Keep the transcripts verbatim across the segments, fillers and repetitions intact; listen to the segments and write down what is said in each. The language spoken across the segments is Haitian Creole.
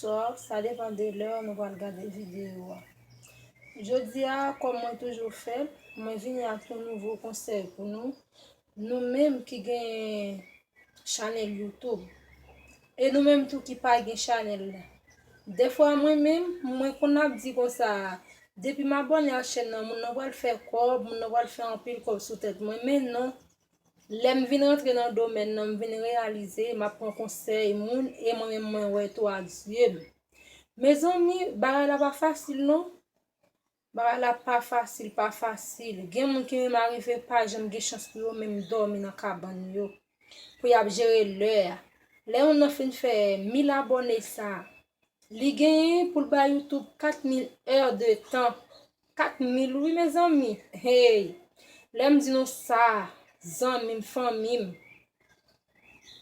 Bonswa, sa depann de lè nou pral gade videyo a. Jodi a, kòm mwen toujou fè l, mwen vini ak yon nouvo konsèy pou nou. Nou menm ki gen chanèl YouTube. E nou menm tou ki pa gen chanèl la. Defwa mwen menm, mwen konn ap di konsa, depi m abòne ak chèn nan, moun nan pral fè kòb, moun nan pral fè anpil kòb sou tèt mwen. Men non, lè m vin rantre nan domèn nan, m vin reyalize, m ap pran konsèy moun, e mwen menm mwen wè tou ak zye m. Mezanmi, bagay la pa fasil non. Bagay la pa fasil, pa fasil. Gen moun ki menm arive pa janm gen chans pou yo menm dòmi nan kabann yo. Pou y ap jere lè a. Lè youn nan fin fè mil abòne sa, li genyen pou l bay YouTube kat mil è de tan. Kat mil wi, mezanmi. Hey! Lè m di nou sa, zanmi m, fanmi m,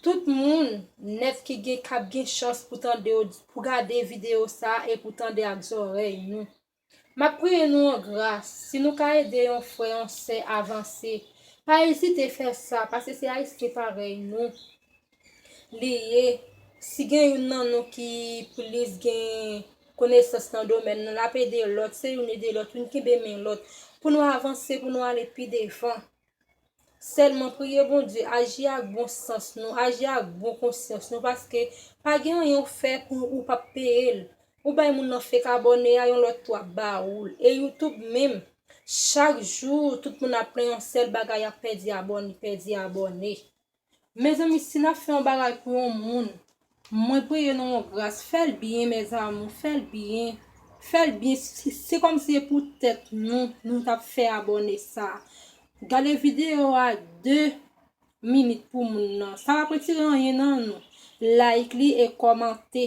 tout moun nèt ki gen, k ap gen chans pou tande yo, pou gade videyo sa e pou tande ak zòrèy nou. M ap priye nou an gras, si nou ka ede yon frè, yon sè avanse, pa ezite fè sa, paske se Ayisyen parèy nou li ye. Si gen youn nan nou ki plis gen konesans nan domèn nan, l ap ede lòt, se youn ede lòt, youn kenbe men lòt, pou nou avanse, pou nou ale pi devan. Sèlman priye Bondye, aji ak bon sans nou, aji ak bon konsyans nou, paske pa gen anyen w fè pou ou p ap peye l. Ou bay moun nan fake abòne a, yon lòt tou ap ba ou l. E YouTube menm, chak jou, tout moun ap plenn yon sèl bagay, y ap pèdi abòne, pèdi abòne. Mezanmi, si n ap fè yon bagay pou yon moun, mwen priye nou yon gras, fè l byen, mes amours, fè l byen. Fè l byen, se, se kòmsi se pou tèt nou, nou t ap fè abòne sa. Gade videyo a de minit pou moun nan. Sa p ap retire anyen nan nou. Like li e kòmante.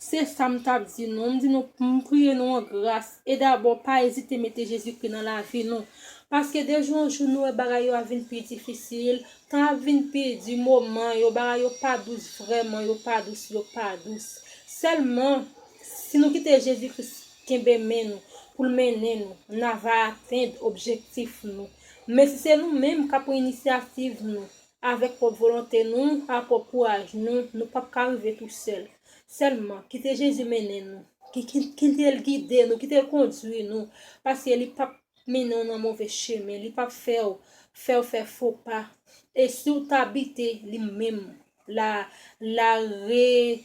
Se sa m t ap di nou. M di nou, m priye nou an gras. E dabò, pa ezite mete Jezikri nan lavi nou. Paske de jou an jou, nou wè bagay yo ap vin pi difisil. Tan ap vin pi di, moman yo, bagay yo pa dous vrèman, yo pa dous, yo pa dous. Sèlman, si nou kite Jezikri kenbe men nou, pou l mennen nou, n a va atenn objektif nou. Men si se nou menm k ap pran inisyativ nou, avèk pwòp volonte nou, a pwòp kouraj nou, nou p ap ka rive tousèl. Sèlman, kite Jezi mennen nou. Ki, ki, kite l gide nou, kite l kondui nou. Paske li p ap mennen w nan move chemen, li p ap fè w, fè w fè fo pa. E si w ta bite li menm, la, la re,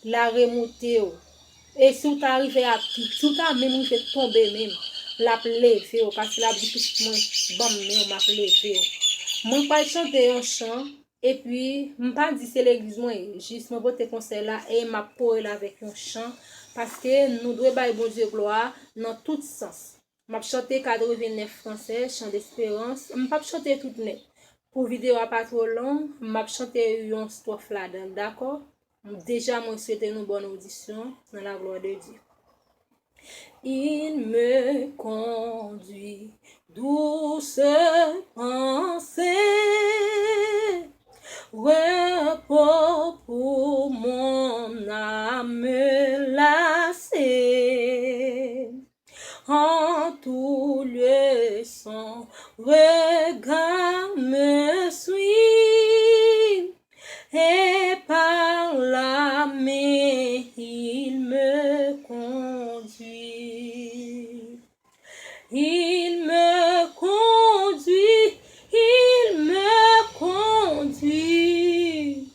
la remoute w. E si w ta rive a, si w ta menm rive tonbe menm, l ap leve w, paske l ap di pitit mwen, ban m men w, m ap leve w. Mwen pral chante yon chan, epi m pa di se legliz mwen ye, jis mwen pote konsèy la e m ap kore l avèk yon chan, paske nou dwe bay Bondye glwa nan tout sans. M ap chante katrevennnèf fransè, Chant d'Espérance. M p ap chante tout nèt. Pou videyo a pa twò long, m ap chante yon stwòf ladan l, dakò? Deja, mwen swete nou bòn odisyon nan la glwa de Dye. Il me conduit, douce pensée, repos pour mon âme lassée. En tout lieu, son regard me suit, et par la main, il me conduit. Il me conduit, il me conduit.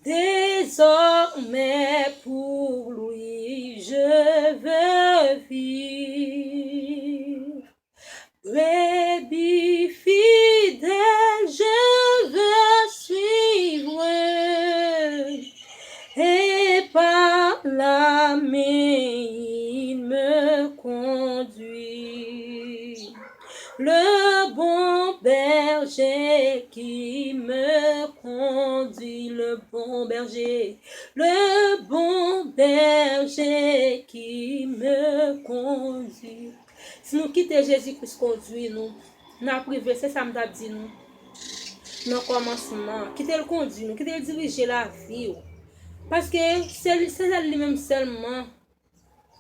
Désormais pour lui je veux vivre. Brebis fidèle, je veux suivre, et par la main il me conduit. Le bon berger qui me conduit, le bon berger, le bon berger qui me conduit. Si nou kite Jezi Kris kondui nou, n ap rive, se sa m t ap di nou nan kòmansman an. Kite l kondui nou, kite l dirije lavi w. Paske se li, se li menm sèlman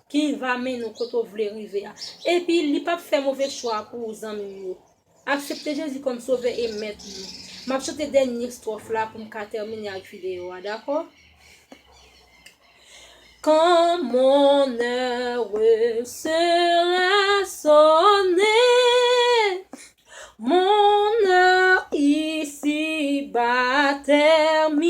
ki va mennen w kote w vle rive a. Epi li p ap fè move chwa pou ou, zanmi m yo. Aksepte Jezi kòm Sovè e Mèt nou. M ap chante dènye estwòf la pou m ka tèmine ak videyo a, dakò? Quand mon heure sera sonnée, mon heure ici-bas terminée,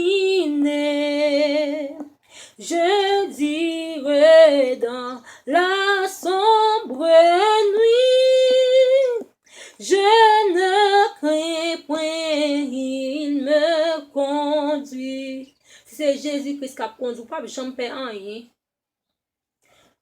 je dirai dans la sombre nuit, je ne crains point, il me conduit. Si se Jezi Kris k ap kondui, ou p ap janm pè anyen.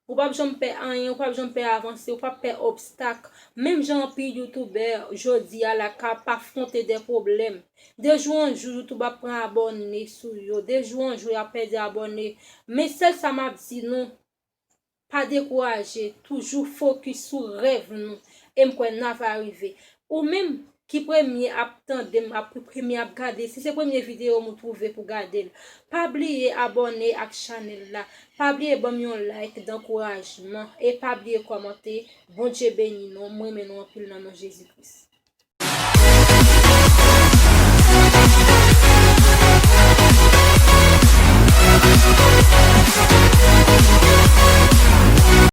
Ou p ap janm pè anyen, ou p ap janm pè avanse, ou p ap pè obstak. Menm jan anpil youtubè jodi a la k ap afwonte de pwoblèm. De jou an jou, YouTube ap pran abòne sou yo. De jou an jou, y ap pèdi abòne. Men sèl sa m ap di nou, pa dekouraje, toujou fokis sou rèv nou. E m kwè n ava rive. Ou menm ki premye ap tande m, ap premye ap gade, si se premye videyo m ou twouve pou gade l, pa bliye abòne ak chanèl la. Pa bliye ban m yon like dankourajman e pa bliye kòmante. Bondye beni nou, m renmen nou anpil nan non Jezi Kris.